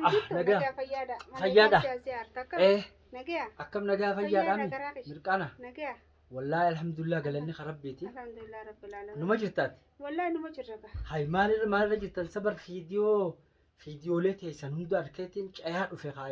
Ah, Jirtu nagaa. nagaa fayyaadha. Fayyaadha. Maleekaan siyaasii aarta akkam? Eh, Nagaa. akkam nagaa fayyaadha Fayyaadha mi? garaa keessa. Mirqaana. Nagaa. Wallaahi alhamdulillah galanni kan Rabbiiti. Alhamdulillah rabbil alamin. Numa jirtaati. Wallaahi numa jirra gaa. Hay maalirra jirtan sabar fiidiyoo fiidiyoolee teessan hunda arkeetiin ceyaa dhufe haa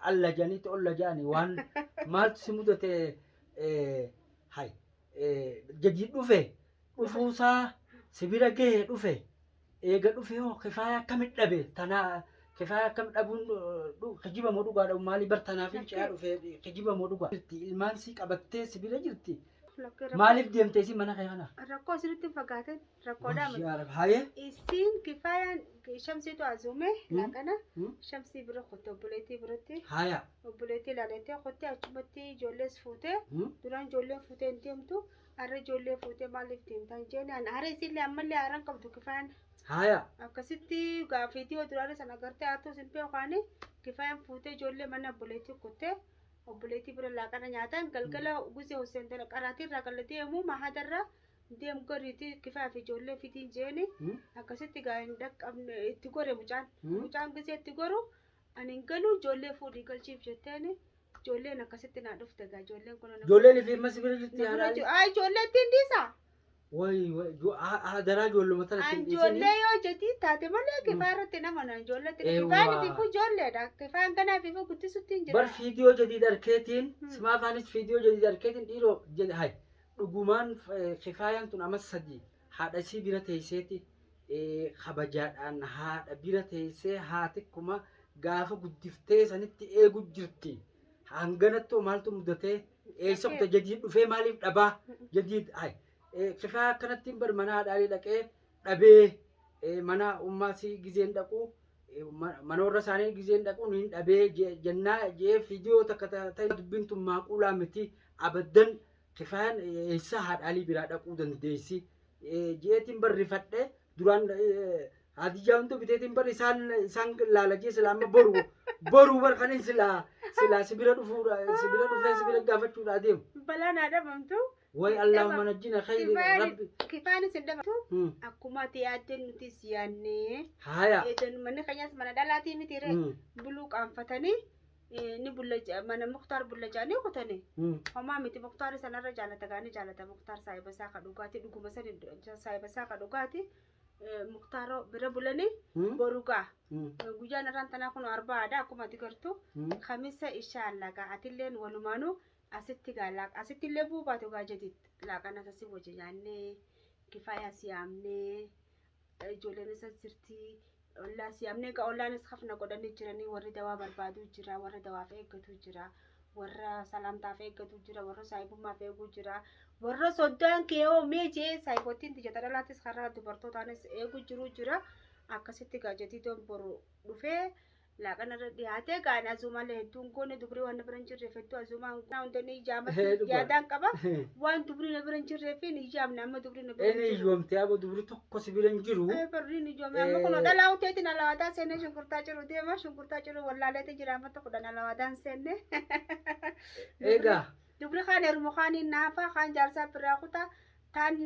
alla jedhaniitti olla jedhani waan maaltu si mudate hay gadi dhufe dhufuusaa si bira gahe dhufe Eega dhufe hoo kifaaya akkami dhabe tanaa kifaaya akkam dhabuun kijiba moo dhugaa dhabu maali bar tanaaf hin ce'aa dhufe kijiba moo dhugaa jirti ilmaan sii qabattee si bira jirti maaliif deemte isin mana kee kana Rakkoo isinitti hin fagaatin rakkoodhaa miti. Yaa Rabbi haayee Isiin kifaayaan shamsiitu azuume laaqana shamsii bira kotte obboleettii biratti haaya obboleettii ilaalettee kotte achumatti ijoollees fuutee duraan ijoolleen fuutee hin deemtu Har'a ijoollee fuutee maaliif deemta hin jenne an hara isiillee ammallee haaraan qabdu kifaan Haaya. akkasitti gaafiitii yoo duraanii sana agartee haartuu sin beekaani kifaan fuutee ijoollee mana obboleettii kuttee obboleettii bira laaqana nyaatan galgala guzee Hussein dala qaraatii irraa gala deemu mahadarra deemu gariitii kifaa fi ijoollee fitiin jeeni akkasitti gaa hin dhaqqabne itti gore mucaan mucaan gizee itti goru ani hin galu ijoollee fuudhii galchiif jetteeni Ijoolleen akkasitti naa dhufte gaa ijoolleen kun. Ijoolleen fi ammas bira jirti Na bira haadha. jiru. Aa ijoollee ittiin dhiisaa. Wayi wayi hadaraa ijoolluma tana An ittiin dhiisanii. ijoollee yoo jedhi taate malee kifaa irratti nama na ijoollee ittiin Eewwa. kifaan ifiifuu ijoolleedha. Kifaan ganaa ifiifuu guddisutti hin jira. Bar fiidiyoo jadiid arkeetiin simaa afaanis fiidiyoo jadiid arkeetiin dhiiroo jedhe hay dhugumaan kifaayaan tun amma 3 haadha isii bira teesseeti kabajaadhaan haadha bira teessee haati kuma gaafa guddiftee sanitti eegu jirti. Hanganattoo maaltu mudatee eessa kuta jadiid dhufee maaliif dhabaa jadiid hay kifaa akkanatti bar mana haadhaalee dhaqee dhabee mana ummaa si gizeen dhaqu mana warra isaanii gizeen dhaqu niin dhabee jennaa jee fiidiyoo takka ta'e dubbiin tun maaquulaa miti abaddan kifaan eessa haadhaalii biraa dhaquu dandeessi jeetiin barrifadhe duraan Hadiyyaa hunda biteetiin bar isaan isaan laala jee silaa amma boru boru bar kanin silaa silaa si bira dhufuudha si bira dhufee si bira gaafachuudha deemu. Balaan haa dhabamtu. Way Allahumma najjina khayri rabbi. Kifaanis hin dhabamtu. Akkuma ati yaaddeen nutis yaannee. Haaya. Eedan manni keenyas mana dhalaatii miti ree. Buluu qaanfatanii ni bulla mana Muktaar bulla jedhanii kutanii. Homaa miti Muktaar sanarra jaalata gaanii jaalata Muktaar saahiba isaa ka dhugaati dhuguma sani saahiba isaa ka dhugaati. Muktaaroo bira bulanii boru gaa guyyaan irraan tanaa kun arba'aadha akkuma ati gartu kamisa inshaalla gaa atilleen walumaanuu asitti gaa laaq asitti illee bu'uu baatu gaa jadid laaqana asii wajji nyaannee kifaayaa si yaamnee ijoolleen isa jirti ollaa si yaamnee gaa ollaanis hafna godhanii jiranii warri dawaa barbaaduu jira warra dawaaf eeggatu jira warra salaamtaaf eeggatu jira warra saahibummaaf eeguu jira warra soddaan kee hoo mee jee saahibottiin tiyya dhalaattis karaa dubartootaanis eegu jiru jira akkasitti gaa jadiidoon boru dhufee laaqana irra dhiyaatee gaa ani azuumaalee hedduun goone dubrii waan na bira hin jirreef hedduu azuumaan hunda ni ijaamatti yaadaan qaba waan dubrii na bira hin jirreef hin ijaamne amma dubrii na bira hin Inni jiru. iyyoomte aboo dubri tokko si bira hin jiru. Barriin ijoome amma kun dhalaa uteetiin alawaadaa seenne shunkurtaa ciru deema shunkurtaa ciru wallaaleetiin jira amma tokko alawaadaan seenne. Egaa Dubri kaan heerumu kaaniin naafaa kaan jaarsaa biraa kutaa taan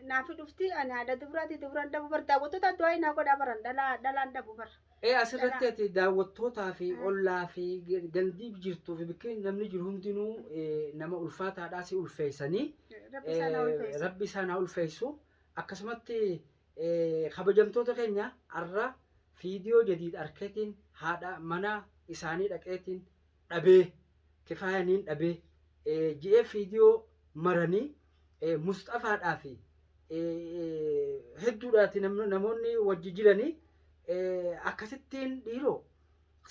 naafi dhufti ani haadha dubraati dubraan dhabu bar daawwattoota du'aa naa godhaa baran dhalaa dhalaan dhabu bar. Ee asirratti ati daawwattootaa fi ollaa fi gandii jirtuu fi bakki namni jiru hundinuu nama ulfaataadhaa si ulfeessanii. Rabbi isaan haa ulfeessu. Rabbi isaan haa ulfeessu. Akkasumatti kabajamtoota keenya har'a fiidiyoo jadiid arkeetiin haadha mana isaanii dhaqeetiin dhabee kifaayaniin dhabee ji'ee fiidiyoo maranii musxafaadhaa fi hedduudhaati namoonni wajji jiranii akkasittiin dhiiroo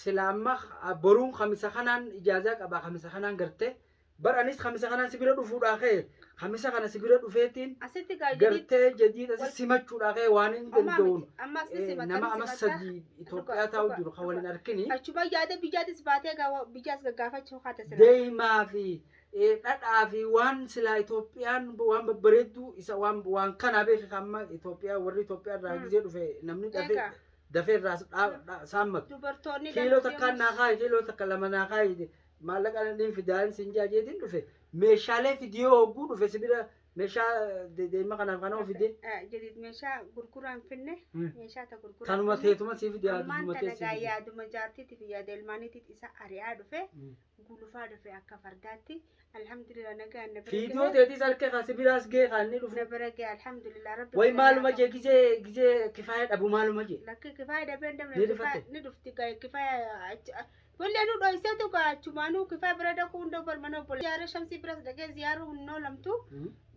sila amma boruun kamisa kanaan ijaazaa qaba kamisa kanaan gartee Bar anis kamisa kanaan si bira dhufuudhaa ka'e kamisa kana si bira dhufeetiin Asitti gaa jadiid gartee jadiid asi simachuudhaa ka'e waan hin homaa danda'uun miti. Ammas ni simata nama ni ama simatta. 3 Dhugaa Itoophiyaa taa'u dhugaa jiru kan dhugaa. waliin arkini Achuma yaada biyyaatis baatee gaa biyyaas gaggaafachuu haata sila. deemaa fi dhadhaa fi waan silaa Itoophiyaan waan babbareedduu isa waan waan kanaa beeke kan amma Itoophiyaa warri Itoophiyaa irraa gizee dhufe namni dafee Egaa dafee irraa saammatu. Dubartoonni Kiiloo dhaluu takkaan deemus. naa kaayi kiiloo takka lama naa kaayi maallaqa niin fidaa siin jaa jeetiin dhufe meeshaalee fidiyoo hogguu dhufe si bira Meeshaa deema kanaaf kana ofide. Jadiid meeshaa gurguraa hin finne, meeshaa ta gurguraa Tanuma hin finne. teetuma sii fide. Ammaan yaaduma tana tee sii gaa fide. Yaaduma jaartiitiif yaada ilmaaniitiif isa ari'aa dhufe, gulufaa dhufe akka fardaatti. Alhamdulillah, nagaan na bira Fiidiyoo gahe. teetis harka kaase biraas gahee kan inni dhufu. Na bira gahe, alhamdulillah, rabbi Way galata maaluma haa jee gizee gizee kifaaya dhabu maaluma jee. ta'u. Lakki, kifaaya dhabee hin Ni dabne. rifatte? Ni dhufti gaa kifaaya. Wallee nu dho'iseetu gaa achumaanuu kifaaya bira dhaquu hunda bar mana obbola. Ziyaara Shamsii biras dhaqee ziyaaruu hin oolamtu.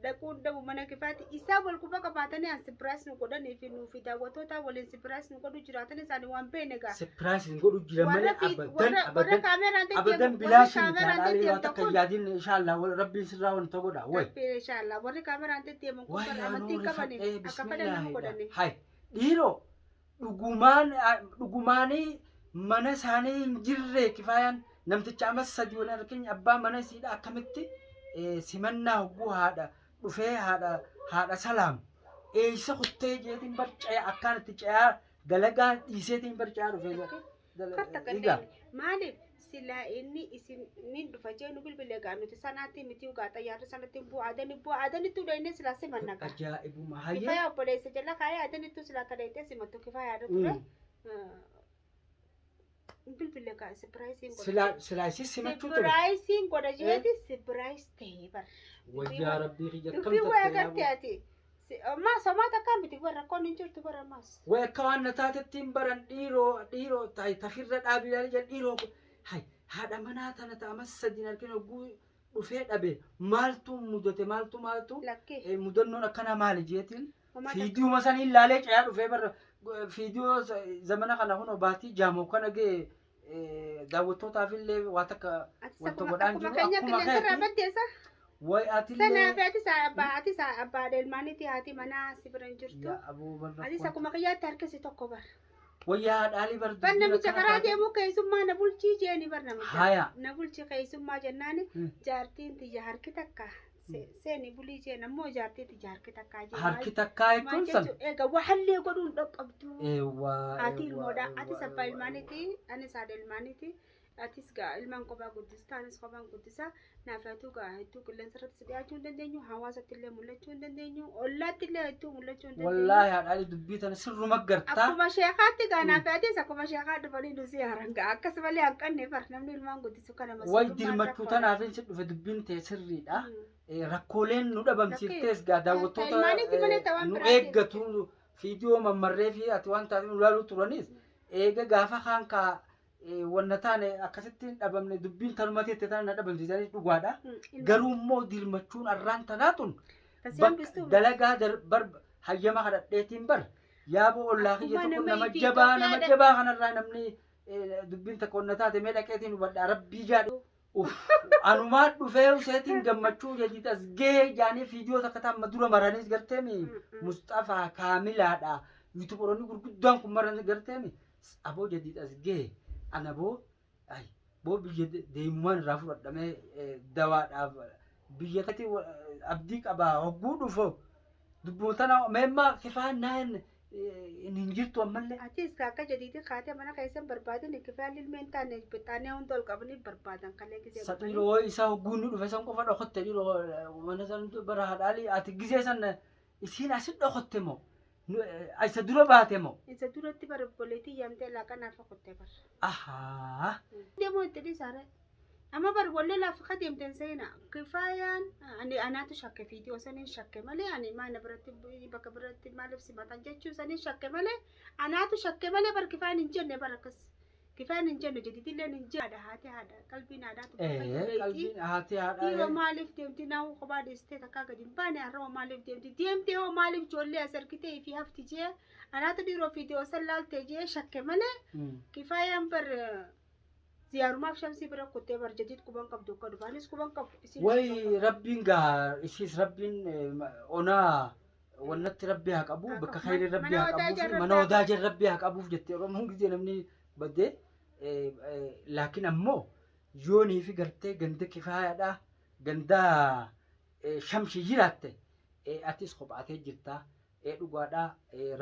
Dhaquu hin dhabu mana kifaatti. Isaa wal quba qabaatanii an surprise nu godhanii fi nuufi daawwattoota waliin surprise nu godhu jiraatan isaanii waan beekne gaa. Surprise hin godhu jira malee Warra fi abadan warra warra abadan kaameraan abadan deddeemu warri bilaashin kaameraan taadhaalee waa deddeemtan takka kun yaadin inshallah rabbiin sirraa wanta godha way. Rabbi inshallah, warri kaameraan deddeeman kun Way bara anuu amantii hin qabani rifadhee akka fedhan nama bismillaahi. godhani. Hay dhiiroo, dhugumaan dhugumaanii mana isaanii hin jirre kifaayaan namticha amas 3 waliin arginu abbaa mana isiidha akkamitti simannaa hogguu haadha dhufee haadha salaam eeysa kuttee jeetiin bar ce'aa akkaan itti ce'aa dalagaa dhiiseetiin bar ce'aa dhufee Karta egaa. kanneen maaliif silaa inni isin ni dhufa jee nu bilbilee gaa nuti sanaatti miti gaa xayyaarri sanatti bu'aa adani bu'aa adanitti udhayne silaa simanna gaa. Ajaa'ibuma hayyee. Kifaaya obboleessa jala kaayee adanittu silaa tadhayitee simattu kifaaya ture. Bilbilee gaa surpriseiin godha. Silaa silaa isii simachuu ture. Surpriseiin godha jeeti surprise ta'ee bar. Wayyaa rabbii kiyya akkam Dubbii waa tattee agarte yaaboo. ati. Ammaa somaa takkaa miti bara rakkoon hin jirtu bara ammaas. Way akka waan na taatetti hin baran dhiiroo dhiiroo ta'i tafirra dhaabii ilaalii jedhan dhiiroo hay haadha manaa tana ta'amas sadiin arginu hogguu dhufee dhabe maaltu mudate maaltu maaltu Lakkee. Mudannoon akkanaa maali jeetiin Homaa takka. fiidiyuma sanii ilaalee ce'aa dhufee bara fiidiyoo zamana kana kunoo baatii jaamoo kana ga'e daawwattootaaf illee waa takka Atis wanta akkuma godhaan akkuma jiru keenya akkuma qilleensarraa keeti baddeessa. Way atillee Sanaaf atis abbaa ilmaaniiti, haati manaa si bira hin jirtu. Yaa aboo barra Atis akkuma kiyyaatti harkisi tokko bar. Wayyaa haadhaalii bar Bar dubbiin namicha akkana karaa taate. deemuu keessummaa na bulchii jeeni bar namicha. Haya. Na bulchi keessummaa jennaani jaartiin tiyya harki takka seeni bulii jeen ammoo jaartiin tiyya harki takkaa jeen. Harki takkaa Maal jechuun san. jechuu egaa wahallee godhuun dhaqqabdu. Eewwa. Haati eewwa, ilmoodha. eewwa, Atis abbaa eewwa, ilmaaniiti. Anis haadha ilmaaniiti. Atis gaa ilmaan kophaa guddista. Anis kophaan guddisa. Naaf hatuu gaa hedduu qilleensa irratti si dhiyaachuu hin dandeenyu. Hawaasatti illee mul'achuu hin dandeenyu. Ollaatti illee hedduu mul'achuu hin dandeenyu. Wallaahi haadhaalii dubbii tana sirruma gartaa. Akkuma sheekaatti gaa naaf atis akkuma sheekaa dhufanii nu ziyaaran gaa akkasumallee hanqanne bar namni ilmaan guddisu kana Way masuulummaan dirmachuu rakkoodha. tanaaf si dhufe dubbiin ta'e sirriidha. Rakkooleen nu dhabamsiiftees gaa daawwattoota Ilmaanitti malee ta'an nu biraatii eeggatu fiidiyoo mammarree fi ati waan taate nu ilaaluu turanis eega gaafa kaan kaa wanna taane akkasitti hin dhabamne dubbiin tanuma teette tana na dhabamsiisanii dhugaadha. Garuu immoo dirmachuun arraan tanaa tun Tasii bakka hambistuu dalagaa bar hayyama kadhadheetiin bar yaaboo ollaa kiyya Akkuma tokko nama nama ifi jabaa nama Itoophiyaadha. jabaa kanarraa namni dubbiin takka onna taate mee dhaqeetiin hubadhaa rabbii jaadhe. Uff, anumaa dhufee useetiin gammachuu jadiit as gahee jaanii fiidiyoo takka taama dura maraniis garteemi Musxafaa Kaamilaadha. Yuutuubaroonni gurguddaan kun maran garteemi aboo jadiit as gahee ana boo ay boo biyya deemumaan irraa fudhadhamee dawaadhaaf biyya tati abdii qabaa hogguu dhufu dubbuun tana meemmaa kifaan naan hin jirtu ammallee. Atis akka jadiitii kaatee mana keessan barbaadin kifaan ilmeen taane bixaanee hunda ol qabanii barbaadan kalee gisee Sa dhufanii. dhiiroo isaa hogguu inni dhufe san qofa dhokotte dhiiroo mana san bara haadhaalii ati gisee san isiin asit dhokotte moo isa dura baate moo? Isa duratti bara obboleettii yaamtee laaqanaaf qottee bara. Ahaa. Deemuu itti dhiisaare. Amma bar wallee lafa ka deemteen seena kifaayaan ani anaatu shakke fiidiyoo saniin shakke malee ani maana biratti bakka biratti maaliif simatan jechuu saniin shakke malee anaatu shakke malee bar kifayaan hin jenne bar akkas kifayaan hin jenne jeditilleen hin jenne haati haadha qalbiin haadhaatu Qalbiin haati Dhiiroo haadhaa. Maaliif deemti naa kophaa dhiistee takkaa gadi hin baane har'a maaliif deemti deemtee hoo maaliif ijoollee as argitee fi hafti jee anaatu dhiiroo fiidiyoo san laaltee jee shakke malee kifaayaan bar ziyaarumaaf Shamsii bira kuttee bar jadiid quban qabdu akka dhufa anis quban qabu isinis quban Way qabdu. rabbiin gaa isiis rabbiin onaa wannatti rabbi haa qabu Haa bakka qabu. khayrii rabbi Mana haa odaa qabuuf jarra mana rabbi haa odaa jarra rabbi haa qabuuf jettee Oromoon gisee namni baddee laakiin ammoo yoonii fi gartee ganda kifaayaadha ganda Shamshi jiraatte atis kophaatee jirta dhugaadha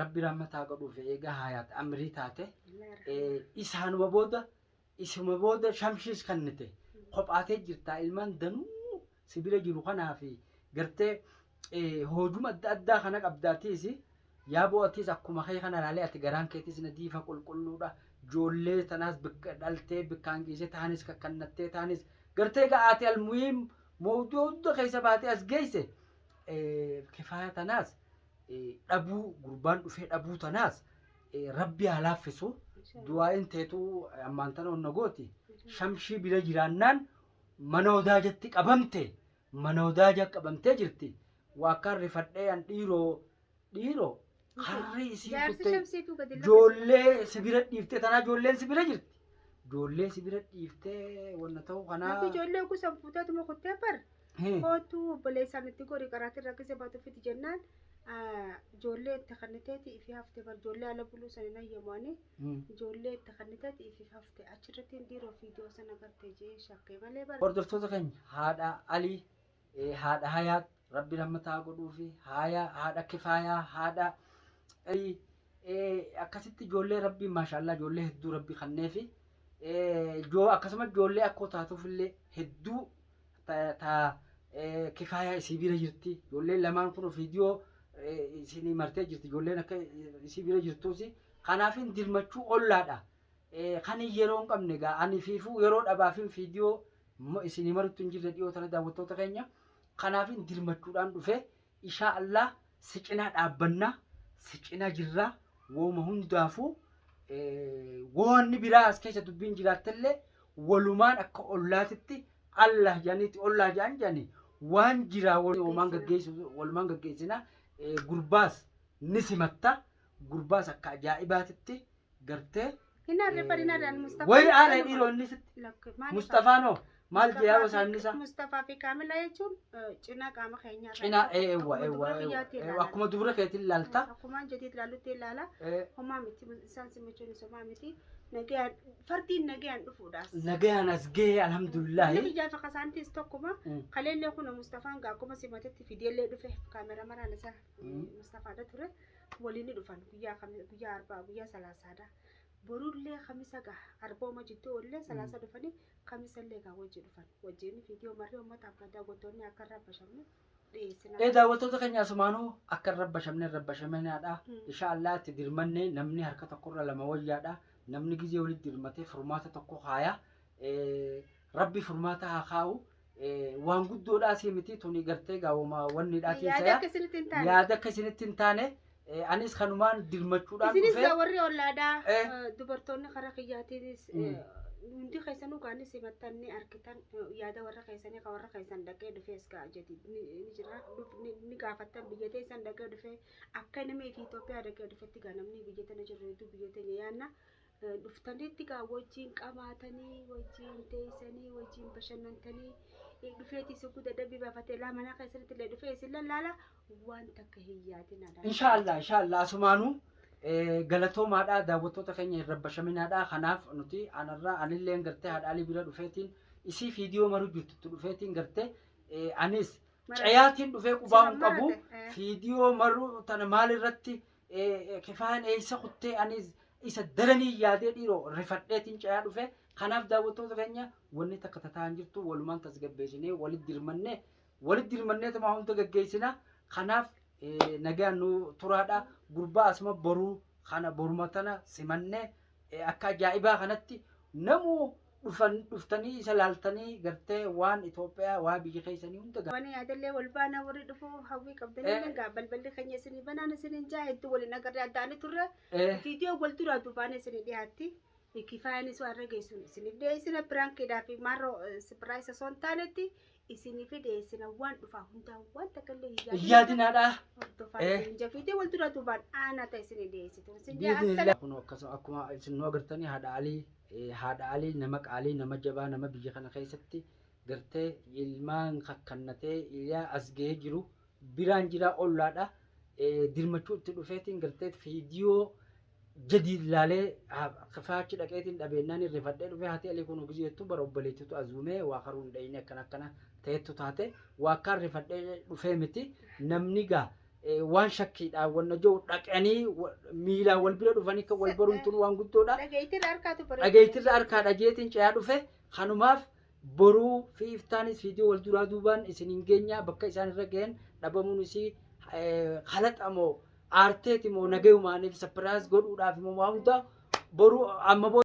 rabbi rahmataa godhuuf eega hayaat amrii taate isaanuma booda isuma booda Shamshiis kennite kophaatee jirta ilmaan danuu si bira jiru kanaa fi gartee Hoojuma adda addaa kana qabdaatiis yaaboo atiis akkuma kee kana laalee ati garaan keetis nadiifa qulqulluudha. Joollee tanaas bikka dhaltee bikkaan geessee taanis kakkannattee taanis gartee ga'aati almuhiim mawduu hunda keessa baatee as geesse kifaaya tanaas dhabuu gurbaan dhufee dhabuu tanaas rabbi haa laaffisu du'aa'iin teetuu ammaan tana onna gooti shamshii bira jiraannaan mana odaajatti qabamte mana odaaja qabamtee jirti waa akkaan rifadhee an dhiiroo dhiiroo karri isii Jaarsi kuttee shamsiituu gadi lakkise. Joollee si bira dhiiftee tanaa joolleen si bira jirti. Joollee si bira dhiiftee wanna ta'u kanaa. Lakki ijoollee kusan fuuteetuma kuttee bar. Kootu obboleessaan itti gori qaraatiin rakkise baatu fiti jennaan ijoollee itti kanniteeti ifi hafte bar ijoollee ala buluu san hin hayyamu ijoollee itti kanniteeti ifi hafte achirratti hin dhiiroo fiidiyoo sana garte jee shakkee malee bar. Hordoftoota keenya haadha Alii haadha Hayaat rabbi rahmata haa godhuufi haaya haadha Kifaayaa haadha akkasitti ijoollee rabbi maashaallaa ijoollee hedduu rabbi kanneefi akkasuma ijoollee akkoo taatuufillee hedduu ta Kifaayaa isii bira jirti ijoolleen lamaan kun viidiyoo isinii martee jirti ijoolleen akka isii bira jirtuusi kanaafin dirmachuu ollaadha kan yeroo hin qabne gaa ani fiifuu yeroo dhabaafin viidiyoo isinii marutti hin jirre dhiyoo tana daawwattoota keenya kanaafin dirmachuudhaan dhufe ishaa Allah si cinaa dhaabbannaa si cinaa jirraa wooma hundaafuu woonni biraa as keessa dubbiin jiraattellee walumaan akka ollaatitti Allah jedhaniitti ollaa jedhan jedhani waan jiraa walumaan gaggeessu walumaan gaggeessina gurbaas ni simatta gurbaas akka ajaa'ibaatitti gartee Hin aarre bari hin aarre ani Mustafaa. Wayi aara dhiiroo inni sitti. Lakki maaliif Mustafaanoo maal jee yaa'u isaan isa? Mustafaa fi Kaamilaa jechuun cinaa qaama keenyaa. Cinaa eewwa eewwa eewwa akkuma dubra keetiin ilaalta. Akkumaan jedhee ilaalutti ilaala. Homaa miti isaan simachuun isa homaa miti. Nagayaan fardiin nagayaan dhufuudhaas. Nagayaan as gahee alhamdulillahi. Inni biyyaa fi kasaantis tokkuma. Kaleellee kun Mustafaan gaa akkuma simatetti fideellee dhufe kaamera maraan isaa Mustafaadha ture. Waliin ni dhufan guyyaa guyyaa arbaa guyyaa salaasaadha. Borullee kamisa gaa arbooma jidduu ollee salaasa dhufanii kamisallee gaa wajji dhufan. Wajjin viidiyoo marree uummataaf kan daawwattoonni akka hin rabbashamne dhiyeessina. Ee daawwattoota keenya asumaanuu akka hin rabbashamne hin rabbashaminaadha. Insha Allah itti dirmanne namni harka tokkorra lama wayyaadha. Namni gizee walitti dirmatee furmaata tokko kaaya. Rabbi furmaata haa kaa'u. Waan guddoodhaa sii miti tuni gartee gaawoma wanniidhaatiin Yaada saya. akka isinitti hin taane. Yaada akka isinitti hin taane anis kanumaan dirmachuudhaan Isinis dhufee. gaa warri ollaadhaa Eh. dubartoonni karaa kiyyaatiinis hundi keessanuu gaanis simattan ni argitan yaada warra keessanii ka warra keessan dhaqee dhufees gaa jedhi ni jira ni gaafattan biyya teessan dhaqee dhufee akka nama fi Itoophiyaa dhaqee dhufetti gaa namni biyya tana jiru hedduu biyya teenya yaanna dhuftanitti gaa wajjin qabaatanii wajjin teessanii wajjin bashannantanii dhufeetii si gudda dadhabbii baafatee laa mana keessatti illee dhufee isin lallaala waan takka hin yaadin alaa. Inshaallah inshaallah asumaanuu galatoomaadha daawwattoota keenya hin rabbashaminaadha kanaaf nuti anarraa anilleen gartee haadhaalii bira dhufeetiin isii fiidiyoo maru jirtutti dhufeetiin gartee anis cayaatiin dhufee qubaa hin qabu fiidiyoo maru tana maalirratti kifaan eessa kuttee anis isa daranii yaadee dhiiroo rifadheetiin cayaa dhufe kanaaf daawwattoota keenya wanni takka tataan jirtu walumaan tasgabbeessinee walitti dirmannee walitti dirmanneetuma hunda gaggeessina kanaaf nagaan nu turaadha gurbaa asuma boruu kana boruma tana simannee akka ajaa'ibaa kanatti namuu dhufan dhuftanii isa laaltanii gartee waan Itoophiyaa waa biyya keessanii hunda Wani yaadallee wal baana warri dhufuu hawwii qabdanii gaa balballi keenya isinii banaan isiniin jaa hedduu waliin agarree addaanii turre viidiyoo wal duraa duubaan isinii dhiyaatti. Kifaayanis waan irra geessuun isiniif dhiyeessina piraankiidhaa fi maarroo sipiraayisa osoo hin taanetti isiniif dhiyeessina waan dhufaa hundaa waan takka illee hin hin yaadinaadha. Hordofaa isin jaa viidiyoo wal duraa duubaan aanaa ta'e isinii dhiyeessitu. Isin jaa Biiznillah kun akkasuma akkuma isin nu agartanii haadha Alii haadha Alii nama qaalii nama jabaa nama biyya kana keessatti gartee ilmaan kakkannatee ilaa as gahee jiru biraan jira ollaadha. Dirmachuu itti dhufeetiin gartee viidiyoo jadii laalee kifaachi dhaqeetiin dhabeennaan irrifadhee dhufee haati Alii kun gizee jettu bara obboleettitu azuumee waa karuu hin dhayine akkana akkana ta'ettu taate waa akkaan rifadhee dhufee miti namni gaa waan shakkiidhaan wanna jiru dhaqanii miilaan wal bira dhufanii kan wal baruun tun waan guddoodha. Dhageettirra harkaatu bareeda. Dhageettirra harkaa dhageetiin ce'aa dhufe kanumaaf Boruu fi iftaanis viidiyoo wal duraa duubaan isiniin geenya. Bakka isaan irra gahan, dhabamuun isii halaxa moo aarteeti moo nagayumaaniif surprise godhuudhaaf moo, waa hunda boruu amma booda.